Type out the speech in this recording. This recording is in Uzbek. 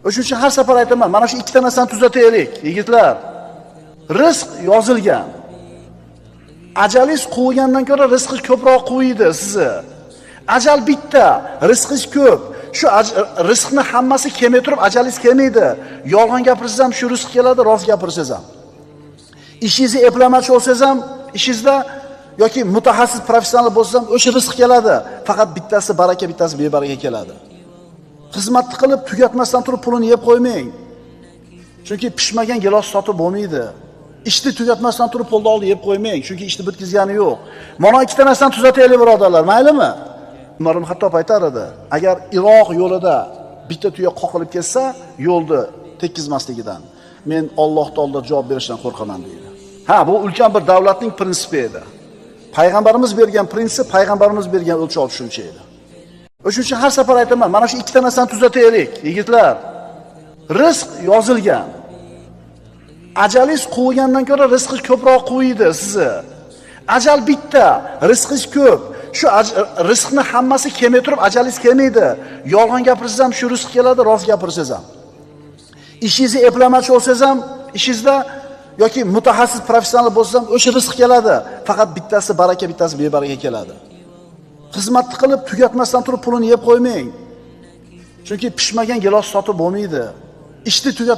O'shuning uchun har safar aytaman, mana shu ikkita narsani tuzataylik, yigitlar. Rizq yozilgan. Ajalingiz quvgandan ko'ra rizqi ko'proq quviydi sizni. Ajal bitta, rizqingiz ko'p. Shu rizqni hammasi kelmay turib ajalingiz kelmaydi. Yolg'on gapirsangiz ham shu rizq keladi, rost gapirsangiz ham. Ishingizni eplamachi bo'lsangiz ham, ishingizda yoki mutaxassis professional bo'lsangiz ham o'sha rizq keladi. Faqat bittasi baraka, bittasi bebaraka keladi. Xizmatni qilib tugatmasdan turib pulini yeb qo'ymang. Chunki pishmagan gilos sotib bo'lmaydi. Ishni tugatmasdan turib pulni oldi yeb qo'ymang, chunki ishni bitkazgani yo'q. Mana ikkita narsani tuzataylik birodarlar, maylimi? Umar ibn Xattob aytar edi, agar Iroq yo'lida bitta tuya qoqilib ketsa, yo'lni tekkizmasligidan men Alloh taolodan javob berishdan qo'rqaman deydi. Ha, bu ulkan bir davlatning prinsipi edi. Payg'ambarimiz bergan prinsip, payg'ambarimiz bergan o'lchov tushuncha edi. O'shuning uchun har safar aytaman, mana shu ikkita narsani tuzataylik, yigitlar. Rizq yozilgan. Ajalingiz quvgandan ko'ra rizqi ko'proq quviydi sizni. Ajal bitta, rizqingiz ko'p. Shu rizqni hammasi kelmay turib ajalingiz kelmaydi. Yolg'on gapirsangiz ham shu rizq keladi, rost gapirsangiz ham. Ishingizni eplamachi bo'lsangiz ham, ishingizda yoki mutaxassis professional bo'lsangiz ham o'sha rizq keladi. Faqat bittasi baraka, bittasi bebaraka keladi. Xizmatni qilib tugatmasdan turib pulini yeb qo'ymang. Chunki pishmagan gilos sotib bo'lmaydi. Ishni tugat